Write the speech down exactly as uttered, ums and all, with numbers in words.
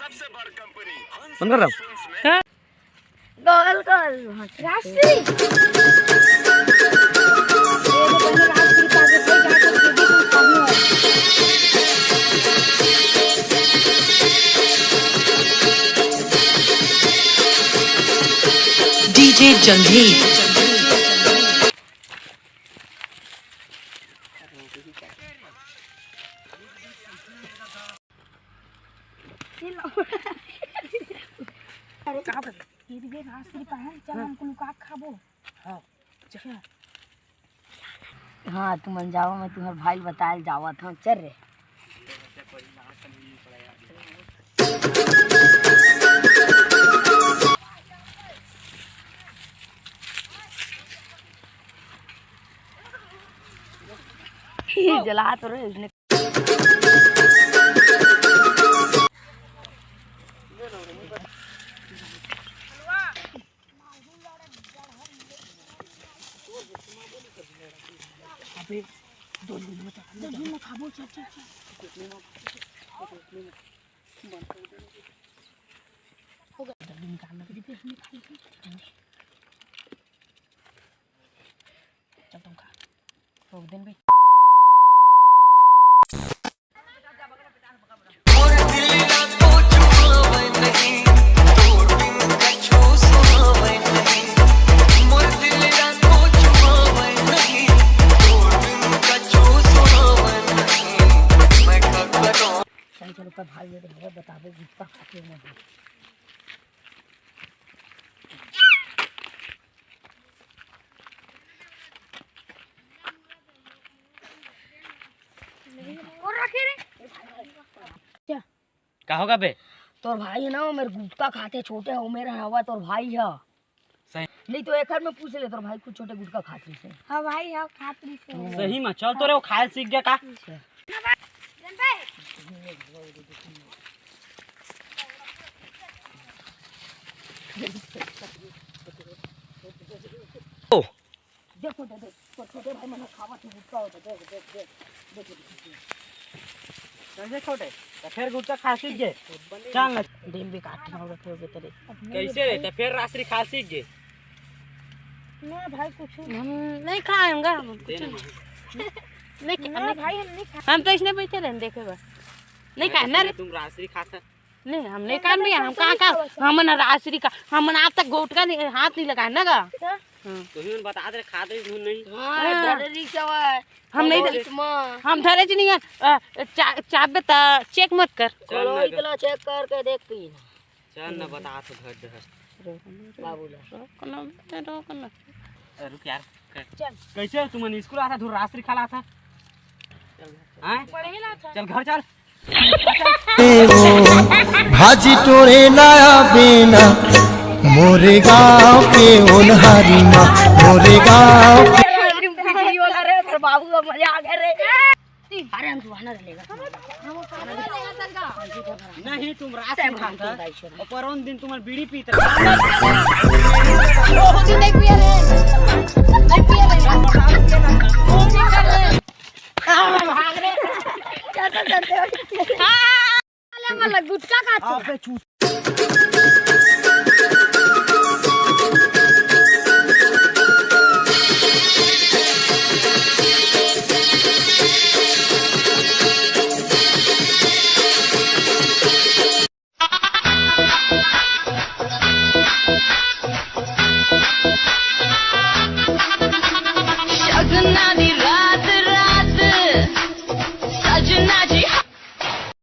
बंद कर रहा हूँ। गोल गोल राशि। ये तो बने राशि के आगे से जाके सीधी संस्थान में। डीजे जंगली। अरे, का कर? ये देखिए, राशि पाए, चल, हमको लुका के खाबो। हाँ, चल। हाँ, तुमन जाओ, मैं तुम्हारे भाई ल बताए ल जावत हूँ। चल रे। जला तो रहे इसने। अबे, दो दिन में चल, दो दिन में खाबो, चल, चल, चल। हो गया, जल्दी निकाल लो। जल्दी, जल्दी निकाल लो, जल्दी। चल, तुम खा। रोक देन भाई। चल, चल, ऊपर भाग, ये तो हवा बताबो, गुटखा खाते हुए। और रखे रे। क्या? का होगा बे? तोर भाई है ना, वो मेरे गुटखा खाते छोटे हो, मेरा हवा तोर भाई है। सही। नहीं तो एक में पूछ ले, तोर भाई कुछ छोटे गुटखा खात रहिसे। हाँ भाई, हाँ, खात रहिसे। सही में, चल तो रे, वो खाए सीख गया का? ओ। देखो, दे, दे, तो छोटे भाई मन खावत ही गुटखा होता, देख, देख, देख, देख, देख, देख। कैसे छोटे? तो फिर गुटखा खा सीख गए। चल ना। दिन भी काट ना होगा, फिर भी तेरे। कैसे रे? तो फिर रासरी खा सीख गए। ना भाई, कुछ हम नहीं खाएंगे, हम कुछ दे ना नहीं। मार। नहीं खा-, ना नहीं भाई, खा-, हम नहीं खा-, हम तो इसने बैठे रहे, देखे बस। नहीं मैं खाए तो ना सुने रे। तुम रासरी खाता। नहीं, हम नहीं खान भी, हम कहाँ का, हमन रासरी का, हमन आज तक गुटखा नहीं, हाथ नहीं लगाए ना गा। हाँ। तो ही बता दे, खा दे, धुन नहीं। हाँ, हाँ। डर रही क्या है? हम नहीं, कलो इतना। हम धरे जी नहीं है। अ, चा-, चाबे ता चेक मत कर। चल ना कलो गा। इतना चेक करके देख पी ना। चल ना, बता तो धर, धर। बाबू ला। रोक ना बे, रोक ना। ए, रुक यार। चल। कैसे तुमन स्कूल आता, धुर रासरी खाला था? हाँ? पढ़े ला था। चल घर चल। भाजी टोड़े लाया बेना, मोरे गांव के ओनहारी माँ, मोरे गांव के। अरे, बाबू का मजा आ गया रे। अरे, हम सुहाना लेगा। नहीं, तुम रात में खाता। और परौन दिन तुम्हारे बीड़ी पीता। वो दिन नहीं पिया रे। नहीं पिया रे। वो दिन कर ले। हाँ, भाग रे। क्या तो करते हो? हाँ। वाला गुटखा खाते। अबे चूत।